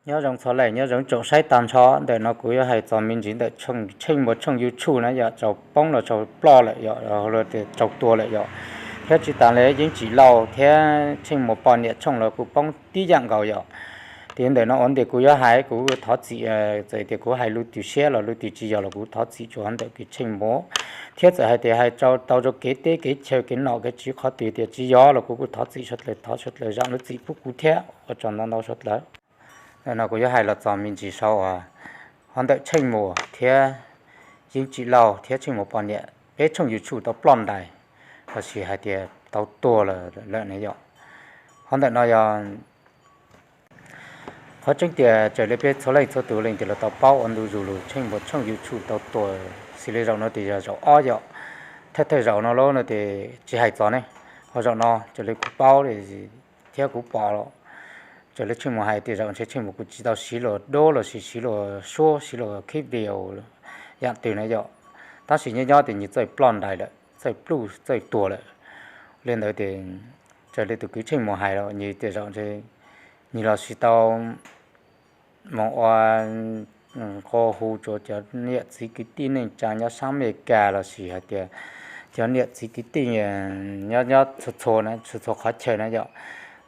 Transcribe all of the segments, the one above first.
Nyob zoo txhua leej nyob zoo tsoom saib tag nrho, ntawm no kuv yuav hais txog me ntsis ntawm Tsheej Muas tshooj YouTube na yom, tsaug poob los tsaug ploj lawm yom, los tias tsaug tua lawm yom, thiab tsis tas li Yeeb Tsim Lauj thiab Tsheej Muas poj niam tshooj los kuj poob tib yam nkaus yom. Ces ntawm no ua ntej kuv yuav hais kuv thov txim, txawm tias kuv hais lus twg siab los lus twg tsis yog los kuv thov txim tsuas ntawm kws Tsheej Muas, thiab txawm hais tias hais tau rau kev teb kev chaw kev nom kev tswv qhov twg tias tsis yog los kuv kuj thov txim suav dlawg, thov suav dlawg zam lub txim pub kuv thiab ua tsaug ntau ntau suav dlawg. Ntawm no kuv yuav hais los txog me ntsis sau uas hov ntawm Tsheej Muas thiab Yeeb Tsim Lauj thiab Tsheej Muas poj niam peb tshooj YouTube tau ploj ntais los sis hais tias tau tuag lawm ne yom. Hov ntawm no yog qhov tseeb tias raws li peb txhua leej txhua tus leej twg los tau paub ua ntu zus lug Tsheej Muas tshooj YouTube tau tuag xws li zaum no tias yog zaum ob yom. Thawj thawj zaum no lawm no ces tsis hais txog ne, ho zaum no raws li kuv paub thiab kuv pom los raws li Tsheej Muas hais tias zaum ntshe Tsheej Muas kuj tsis tau siv luag duab los sis siv luag suab siv luag khib video yam twg na yom, tab sis nyob nyob tias nws txawj ploj ntais lawm, txawj pluj txawj tuag lawm. Li ntawd ces raws li tus kwv Tsheej Muas hais los nws tias zaum ntshe nws los sis tau mus ua nqua hu rau cov niam txiv kwv tij neej tsa nyob sab Amelikas los sis hais tias cov niam txiv kwv tij nyob nyob txhua txhua na, txhua txhua qhov chaw na yom,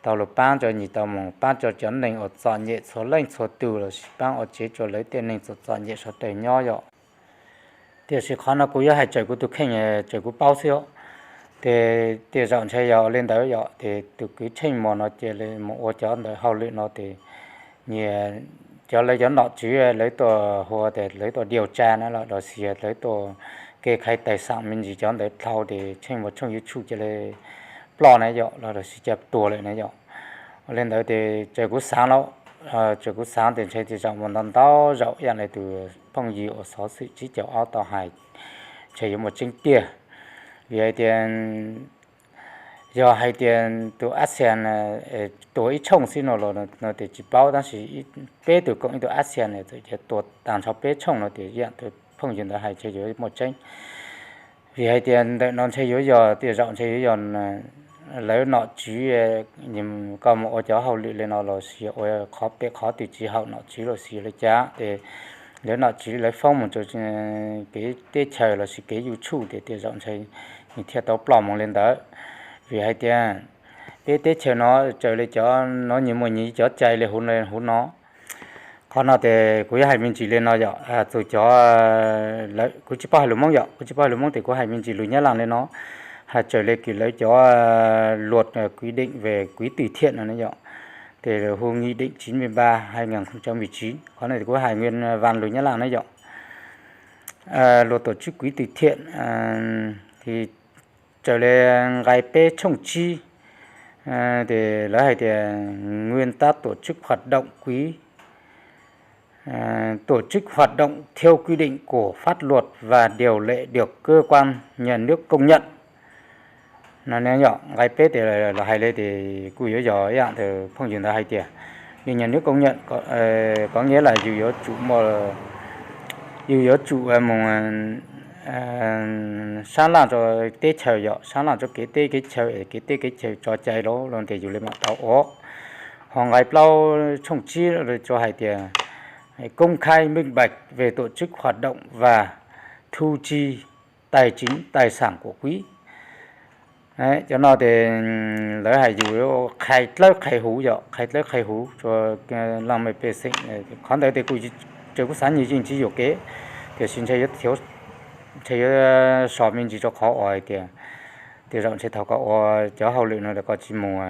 tau los paab rau nws, tau mus paab rau cov neeg uas txom nyem txhua leej txhua tug los sis paab ua tsev rau lawv tej neeg txom txom nyem sawv daws nyob yom. Tiam sis qhov no kuv yuav hais raws kuv tus kheej, raws kuv paub xwb os. Ces tias zaum ntshe yog li ntawd yom, ces tus kwv Tsheej Muas no cia li mus ua cov ntawd hauj lwm no ces nyias cov lawv cov nom tswv lawv tuaj hu tias lawv tuaj diav tsa na los los sis lawv tuaj kev khai tais xam me ntsis cov ntawd dhau ces Tsheej Muas tshooj YouTube cia li ploj na yom, los los sis cia tuag lawm na yom. Li ntawd ces raws kuv xaav los, raws kuv xaav ces ntshe tias zaum mus ntau ntau zaum ib yam li tus phooj ywg uas xov xwm tsib caug ob tau hais, ntshe yuav muaj tseeb tiag. Vim hais tias yog hais tias tus ASEAN tuag ib tshooj xwb no los no tias tsis paub, tab sis peb tug koom ib tug ASEAN txawm cia tuag tag nrho peb tshooj no tias ib yam tus phooj ywg ntawd hais ntshe yuav muaj tseeb. Vim hais tias ntawm no ntshe yuav yog tias zaum ntshe yuav yog lawv nom tswv, koj mus ua cov hauj lwm li no los sis ua qhov pem qhov twg tsis haum nom tswv los sis li cas ces lawv nom tswv lawv foob mus rau kev teb chaws los sis kev YouTube tias tias zaum ntshe nws thiaj tau ploj mus li ntawd. Vim hais tias peb teb chaws no raws li cov no nyias muaj nyias cov cai li huv huv no. Qhov no ces kuv yuav hais me ntsis li no yom, txug cov, lawv kuv tsis paub hais lus Hmoob yom, kuv tsis paub hais lus Hmoob ces kuv hais me ntsis lus Nyab Laj li no, hais raws li kws lawv cov luật quy định về quỹ từ thiện no yom, ces hu nghị định chín mươi ba hai nghìn không trăm mười chín, qhov no kuv hais nguyên văn lus Nyab Laj na yom. Luật tổ chức quỹ từ thiện, raws li nqai peb tshooj tsib, ces lawv hais tias nguyên tắc tổ chức hoạt động quỹ tổ chức hoạt động theo quy định của pháp luật và điều lệ được cơ quan nhà nước công nhận. No ne yom, nqai peb tias los hais li ces kuj yuav yog ib yam tus phooj ywg ntawd hais tias được nhà nước công nhận, có nghĩa là yus yuav tsum mus, yus yuav tsum mus sab laj rau teb chaws yom, sab laj rau kev teb kev chaw es kev teb kev chaw tso cai los los tias yus li mam tau ua. Ho nqai plaub tshooj tsib tsuas hais tias công khai minh bạch về tổ chức hoạt động và thu chi tài chính tài sản của quỹ. Cov no ces lawv hais yus qhai dlawb qhai huv yom, qhai dlawb qhai huv rua leej mej pej xeem. Qhov ntawd ces kuj, tseem kuj xav nyias yeej tsis yuam kev, tiam sis ntshe yuav so me ntsis rau qhov uas hais tias, tias zaum ntshe thaum koj ua cov hauj lwm no koj tsis mus,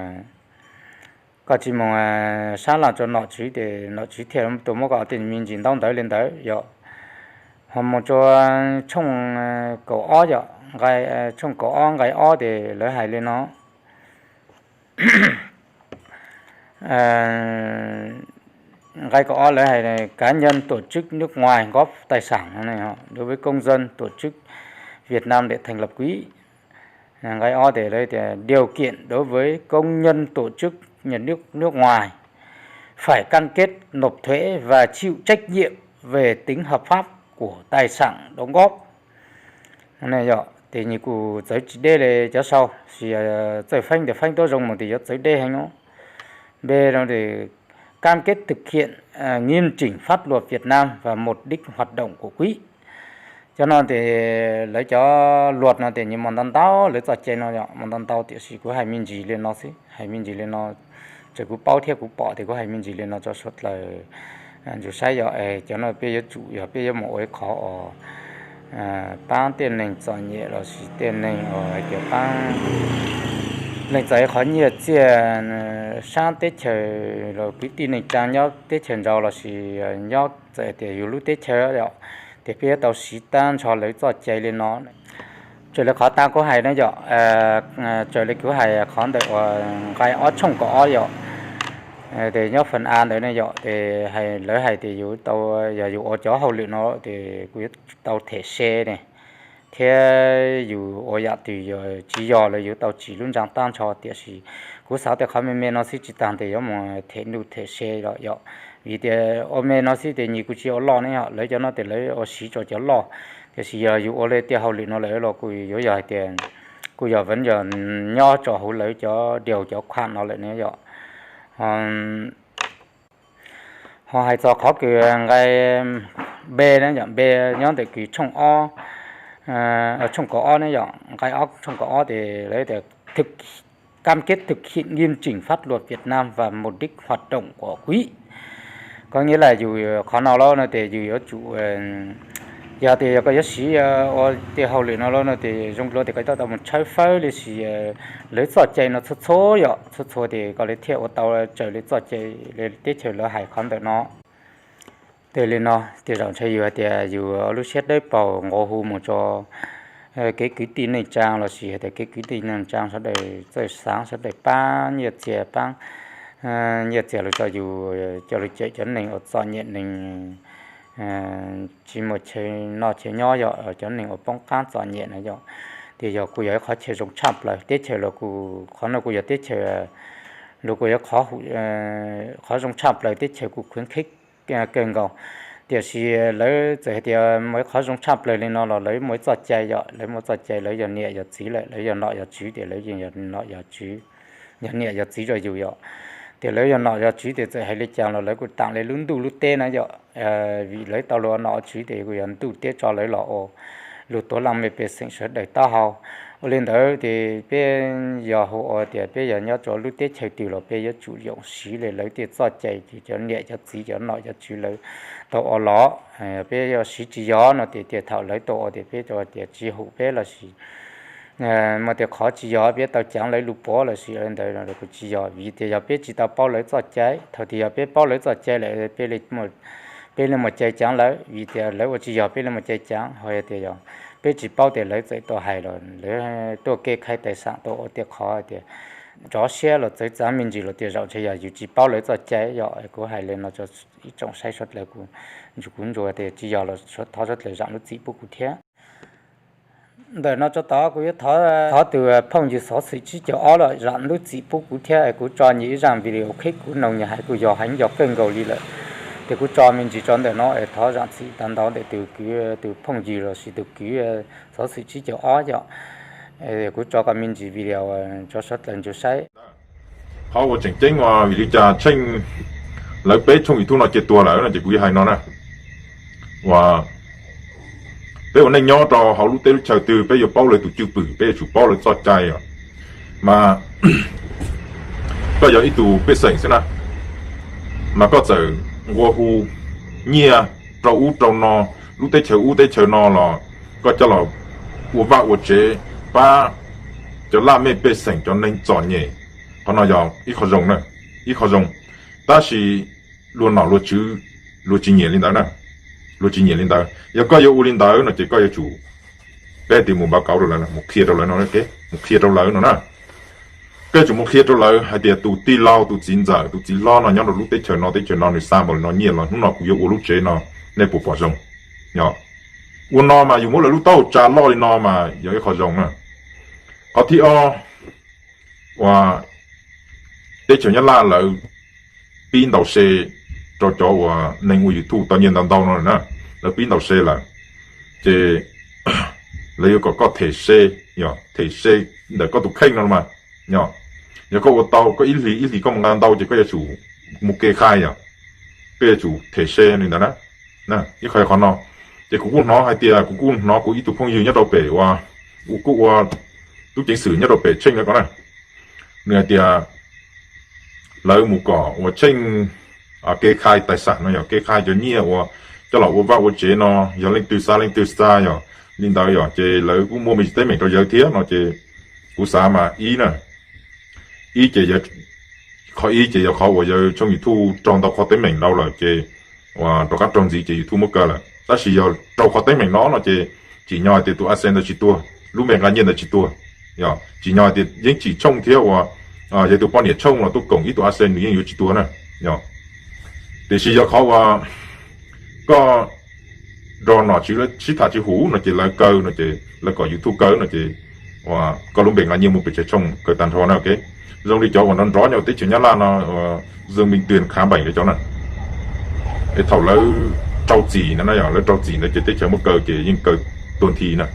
koj tsis mus sab laj rau nom tswv ces nom tswv thiaj tuaj muab koj tej me ntsis ntaub ntawv li ntawd yom. Ho mus rua tshooj kaum ob yom, tshooj kaum ob nqai ob ces lawv hais li no. Nqai kaum ob lawv hais cá nhân tổ chức nước ngoài góp tài sản đối với công dân tổ chức Việt Nam để thành lập quỹ. Nqai ob tias lawv tias điều kiện đối với công nhân tổ chức nhà nước nước ngoài phải cam kết nộp thuế và chịu trách nhiệm về tính hợp pháp của tài sản đóng góp. Yog ces nws kuj txawv tsis deb li cov sau, txawj feeb tias feeb tuab zoo mus tias yuav txawv deb heev no. Npe no tias cam kết thực hiện Cov no ces lawv cov luag no ces nws muaj ntau ntau, lawv txoj cai no yog muaj ntau ntau, tiam sis kuv hais me ntsis li no xwb, hais me ntsis li no, txawm kuv paub thiab kuv pom tias kuv hais me ntsis li no tso suav dlawg ntsuas saib yog cov no peb yuav tsum yog peb yuav mus ua ib qhov uas paab tej neeg txom nyem lossis tej neeg uas hais tias paab leej txais qhov nyiaj txiaj saab teb chaws los kwv tij neej tsaa nyob teb chaws nraud lossis nyob txawm tias yus lub teb chaws yom, tias peb yuav tau siv tab ntsho lawv txoj cai li no. Raws li qhov taag kuv hais na yom, raws li kuv hais qhov ntawm uas nqai ob tshooj kaum ob yom, tes nyob fam av ntawd ne yom, tes lawv hais tias yus tau, yog yus ua cov hauj lwm no ces kuv yuav tau them se ne, thiab yus ua yam twg tsis yog los yuav tau tsim lub ntsag tab ntsho, tiam sis kuv xav tias qhov me me no xwb tsis taag tes yuav mus them nuj them se los yom, vim tias ua me no xwb tes nyis kuv tsis ua loj ne yom, lawv cov no tes lawv ua siv rua cov loj, tiam sis yog yus ua li tej hauj lwm no lawm los kuj yuav yog hais tias kuj yog veev yog nyob rua hauv lawv cov diaus cov khuam no lawm ne yom. Ho hais txog qhov kws nqai npe na yom, npe nyob ntawm kws tshooj ob, tshooj kaum ob ne yom, nqai ob tshooj kaum ob tes lawv tias cam kết thực hiện nghiêm chỉnh pháp luật Việt Nam và mục đích hoạt động của quỹ. Koj nyiaj laj yus qhov no lawm no tes yus yuav tsum, yog tias yog koj yuav siv ua tej hauj lwm no lawm no tes zoo dua tias koj coj tau mus tshawb fawb los sis lawv txoj cai no txhua txhua yom, txhua txhua tes koj li thiaj ua tau raws li txoj cai li teb chaws lawv hais qhov ntawm no. Tes li no tej zaum ntshe yus hais tias yus lub siab dawb paug nqua hu mus rua kev kwv tij neej tsaa lossis hais tias kev kwv tij neej tsaa sawv daws txawj xaav sawv daws paab nyiaj txiag paab nyiaj txiag lug rua yus coj lug cawm cov neeg uas txom nyem neeg tsis muaj chaw noj chaw nyob yom, cov neeg uas poob qaab txom nyem na yom. Tes yog kuj yog ib qhov chaw zoo tshaj plaws teb chaws los kuj qhov no kuj yog teb chaws los kuj yog qhov zoo tshaj plaws teb chaws kuj khwv kheb kawg nkaus. Tiam sis lawv txawm hais tias muaj ib qhov zoo tshaj plaws li no los lawv muaj ib txoj cai yom, lawv muaj txoj cai lawv yog niam yog txiv lawm, lawv yog nom yog tswv tes lawv yeej yog nom yog tswv, yog niam yog txiv rua yus yom. Tes lawv yog nom yog tswv tes txawm hais li cas los lawv kuj taam li lub ntuj lub teb na yom. Vim lawv tau lug ua nom ua tswv tes kuj yog ntuj teb tso lawv los ua lug tuav laj mej pej xeem sawv daws taub hau. Ua li ntawd tes peb yog hu ua tias peb yog nyob rua lub teb chaws twg los peb yuav tsum yoom siv li lawv tej txoj cai, cov niam cov txiv cov nom cov tswv lawv tau ua los. Peb yuav siv tsis yog no tes tej thaum lawv tau ua tes peb tias tsis hum peb lossis muaj tej qhov tsis yog peb tau caav lawv lug puav lossis ntawd kuj tsis yog, vim tias yog peb tsis tau paub lawv txoj cai. Thaum tias yog peb paub lawv txoj cai lawm peb li muaj cai caav lawv, vim tias lawv ua tsis yog peb li muaj cai caav. Ho yog tias yog peb tsis paub tes lawv txawm tau hais los lawv tuaj kev khai tais xaam tau ua tej qhov tias nrov siab los txawv txav me ntsis los tej zaum ntshe yog yus tsis paub lawv txoj cai yom. Kuv hais li no rua ib tsoom saib suav dlawg kuv ntsuas tias tsis yog los thov suav dlawg zaam lub txim pub kuv thiab. Ntawm no rua tod kuv yuav thov tus phooj ywg xov xwm tsib caug ob los zaam lub txim pub kuv thiab. Kuv tso nyias ib zaaj video qhib kuv noog nyias hais kuj yog heev yog kawg nkaus li lawm. Tes kuv tso me ntsis rua ntawm no es thov zaam txim tag ntau ntawm tus kwv tus phooj ywg lossis tus kwv xov xwm tsib caug ob yom. Kuv tso koj me ntsis video rua suav dlawg ntsuas saib. Qhov uas tseem ceeb uas vim li cas Tsheej lawv peb tshooj YouTube no cia tuag lawm no ces kuv yuav hais no na. Uas peb ua neej nyob rau hauv lub teb lub chaw twg peb yuav paub lawv tus cwj pwm, peb yuav tsum paub lawv txoj cai os. Mas koj yog ib tug pej xeem xwb na, mas koj txawm nqua hu nyiaj rau ub rau no, lub teb chaws ub teb chaws no los koj coj los ua vaj ua tsev pab cov laj mej pej xeem cov neeg txom nyem. Qhov no yog ib qho zoo na, ib qho zoo. Tab sis luag nom luag tswv luag tsis nyiam li ntawd na, luag tsis nyiam li ntawd. Yog koj yuav ua li ntawd no ces koj yuav tsum, peb tias mus npaj kauv rau lawv, mus qhia rau lawv no, mus qhia rau lawv no na. Koj yuav tsum mus qhia rau lawv hais tias tus tij laug tus txiv ntxawm tus txiv hlob no nyob rau lub teb chaws no teb chaws no nws xa npaum li no nyiaj los hnub no kuv yuav ua lub tsev no, nej puas pom zoo? Yog ua no mas yus muab lawv lub taub hau tsa loj li no mas yog ib qho zoo na. Qhov thib ob, uas teb chaws Nyab Laj lawv pib ntaus se rau cov uas neeg ua YouTube tau nyiaj ntau ntau no lawm na, lawv pib ntaus se lawm, ces lawv yuav kom koj them se, yog them se ntawm koj tus kheej no mas, yog, yog koj ua tau koj ib hlis ib hlis koj mus nqa ntau ces koj yuav tsum mus ke khai yom. peb yuav tsum them se li ntawd na. Ib qho qhov no, ces kuv kuj hnov hais tias kuv kuj hnov kuv ib tug phooj ywg nyob rau pem uas, kuj ua tub ceev xwm nyob rau pem Tsheej na ko na, nws hais tias lawv mus kom uas Tsheej kev khai tais xam no yog kev khai cov nyiaj uas coj los ua vaj ua tsev no, yog leej twg xa leej twg xa yog li ntawd yog ces lawv kuj muaj me ntsis teeb meem rau yawg thiab no ces kuv xav mas ib na, ib ces qhov ib ces yog qhov uas yawg tshooj YouTube raug ntau qhov teeb meem ntau lawm ces rov qab raug ntxiv ces YouTube muab kaw lawm. Tab sis yog raug qhov teeb meem no no ces tsim nyog hais tias tus AdSense ntawd tsis tuag, lub npe nqa nyiaj ntawd tsis tuag, yog tsim nyog hais tias yeej tsim tshooj thiab uas yog tus poj niam tshooj los tuaj koom ib tug AdSense nws yeej yuav tsis tuag na. Yog, tiam sis yog qhov uas koj nrog nom tswv sib tham tsis huv no ces lawv kaw no ces lawv kom YouTube kaw no ces koj lub npe nqa nyiaj mus pes tsawg tshooj kaw tag nrho na. Zoo li cov uas nrov nrov nyob teb chaws Nyab Laj no, Zoo Minh Tuyền khám bệnh li cov na, es thaum lawv rau txim no na, yog lawv rau txim ntawd ces teb chaws muab kaw ces yeej kaw tuag nthi na.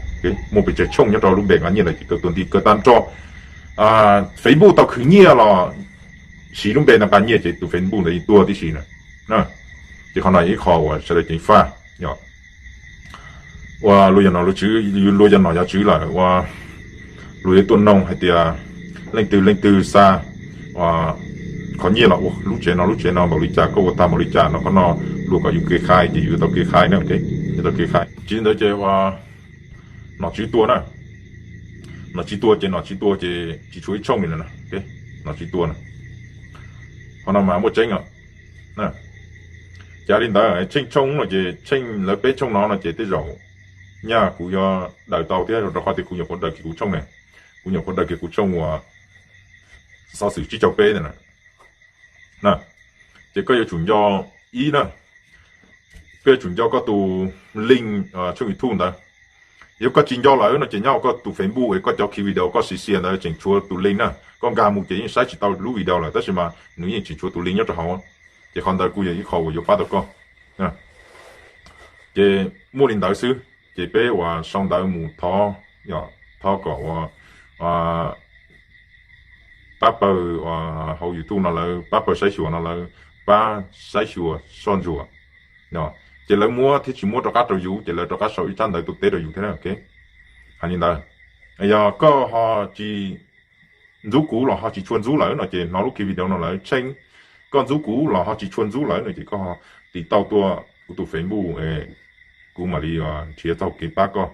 Muaj pes tsawg tshooj nyob rau lub npe nqa nyiaj ntawd ces kaw tuag nthi kaw tag nrho. Facebook tau khwv nyiaj los siv lub npe ntawd nqa nyiaj ces tus Facebook ntawd yeej tuag tib si na. Ces qhov no ib qho uas sawv daws ceev faj. Yog uas luag yog nom luag tswv, luag yog nom yog tswv lawm uas luag yuav tuaj noog hais tias leej twg leej twg xa qhov nyiaj los ua lub tsev no lub tsev no npaum li cas, koj ua tag npaum li cas no qhov no, luag kom yus kev khai ces yus yuav tau kev khai na, yuav tau kev khai. Tsis li ntawd ces uas nom tswv tuag na, nom tswv tuag ces nom tswv tuag ces tsis tshuav ib tshooj li lawm na. Nom tswv tuag na, qhov no mas muaj tseeb os. Ces li ntawd Tsheej tshooj no ces Tsheej lawv peb tshooj no no ces tej zaum nyaj kuv yuav daws tau thiab rau qhov tias kuv nyuam qhuav daws kiag kuv tshooj ne, kuv nyuam qhuav daws kiag kuv tshooj uas xov xwm tsib caug peb ntawd na. Ces koj yuav tsum nco, ib na, koj yuav tsum nco koj tus link tshooj YouTube ntawd. Yog koj tsis nco lawm no ces nyob hauv koj tus Facebook es koj cov ki video koj siv sia ntawd tseem tshuav tus link na. Koj nkag mus ces yeej saib tsis tau lub video lawm tab sis mas nws yeej tseem tshuav tus link nyob rau hauv. Ces qhov ntawd kuj yog ib qho uas yuav pab tau koj. Ces muaj li ntawd xwb ces peb uas sau ntawv mus thov, thov kom uas pab pawg hauv YouTube no lawv pab pawg saib xyuas no lawv pab saib xyuas soj ntsuam. Ces lawv muab thiab tsis muab rov qab rau yus ces lawv rov qab sau ib tsab ntawv tuaj teb rau yus thiab na. Hais li ntawd, yog koj ho tsis ntxub kuv los ho tsis tshua ntxub lawm no ces hnov lub ki video no lawm Tsheej, koj ntxub kuv los ho tsis tshua ntxub lawm no ces koj ho tiv tauj tuaj kuv tus Facebook, kuv mam li nrhiav txoj kev pab koj.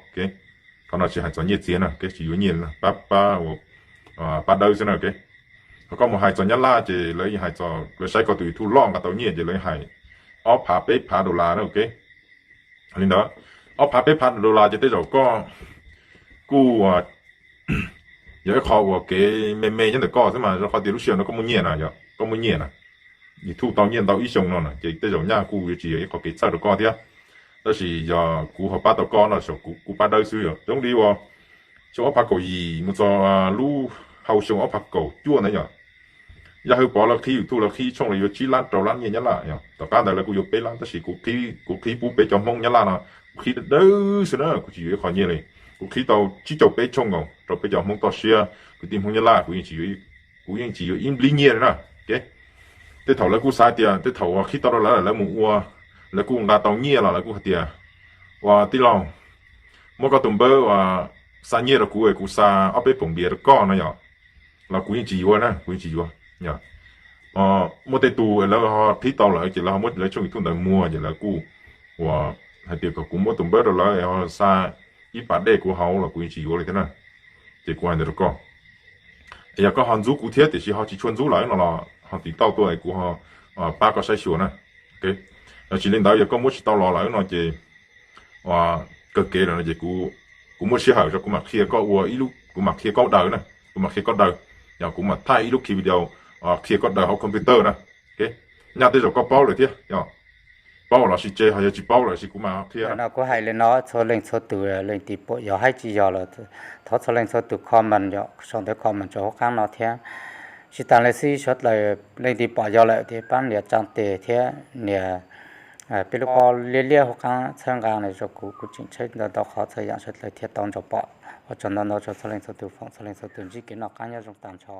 Qhov no tsis hais txog nyiaj txiag na, tsis yuav nyiaj, pab, pab dawb xwb na. Ho koj mus hais txog Nyab Laj ces lawv hais txog lawv saib koj tus YouTube loj nqa tau nyiaj ces lawv hais ob phav peb phav dollar na. Li ntawd, ob phav peb phav dollar ces tej zaum koj kuj yog ib qho uas kev me me nyob ntawm koj xwb mas, rau qhov tias lub sij hawm no koj muaj nyiaj na, yog koj muaj nyiaj na, YouTube tau nyiaj ntau ib xyoo no na ces tej zaum nyaj kuj yuav tsis yog ib qho kev txhawj rau koj thiab. Tab sis yog kuv ho pab tau koj no ces kuv kuj pab dawb xwb. Yog zoo li uas xyoo ob phav kaum yim mus txog lub hauv xyoo ob phav kaum cuaj ntawd yog Yaj Hawj Pov lawv qhib YouTube lawv qhib tshooj los yuav tsib lab rau lab nyiaj Nyab Laj yog. Tom qab ntawd lawv kuj yuav peb lab tab sis kuv qhib pub peb cov Hmoob Nyab Laj no, kuv qhib dawb xwb na, kuv tsis yuav ib qho nyiaj li. Kuv qhib tau tsib caug peb tshooj nkaus rau peb cov Hmoob toj siab, kwv tij Hmoob Nyab Laj, kuv yeej tsis yuav, kuv yeej tsis yuav ib nplib nyiaj li na. Tej thaum lawv kuj xav tias tej thaum uas qhib tau rau lawv lawv mus ua, lawv kuj nqa tau nyiaj los lawv kuj hais tias, ua tij laug, muab koj tus npawb uas xa nyiaj rau kuv es kuv xa ob peb poom npias rau koj no yog, los kuv yeej tsis yuav na, kuv yeej tsis yuav. Muaj tej tus lawv ho qhib tau lawm ces lawv ho muab lawv tshooj YouTube ntawd muag ces lawv kuj uas hais tias kom kuv muab tus npawb rau lawv es ho xa ib pas dej kuv haus los kuv yeej tsis yuav li thiab na. Ces kuv hais ntawd rau koj, es yog koj ho ntxub kuv thiab tiam sis ho tsis tshua ntxub lawm no los ho tiv tauj tuaj es kuv ho pab koj saib xyuas na. Yog tsis li ntawd yog koj muab tsis tau los lawm no ces kawg kev lawm no ces kuv muaj sij hawm rau kuv mam qhia koj ua ib lub, kuv mam qhia koj daws na, kuv mam qhia koj daws, yog kuv mam thaij ib lub ki video qhia koj daws hauv computer na. Nyaj tej zaum koj paub lawm thiab yog, paub los sis tseg, ho yog tsis paub lawm sis kuv mam qhia no. Kuv hais li no txhua leej txhua tus, leej twg pom yog hais tsis yog los thov txhua leej txhua tus comment yog sau ntawv comment rau hauv qab no thiab. Tsis tas li xwb suav dlawg leej twg pom yog lawm thiab pab nias tsaa tes thiab nias peb lub pob liab liab hauv qab txhawb nqa no rau kuv, kuv tseem tshawb ntau ntau qhov txhua yam suav dlawg thiaj tau nrog pom. Ua tsaug ntau ntau rau txhua leej txhua tus, foom txhua leej txhua tus ntsib kev noj qab nyob zoo tag nrho.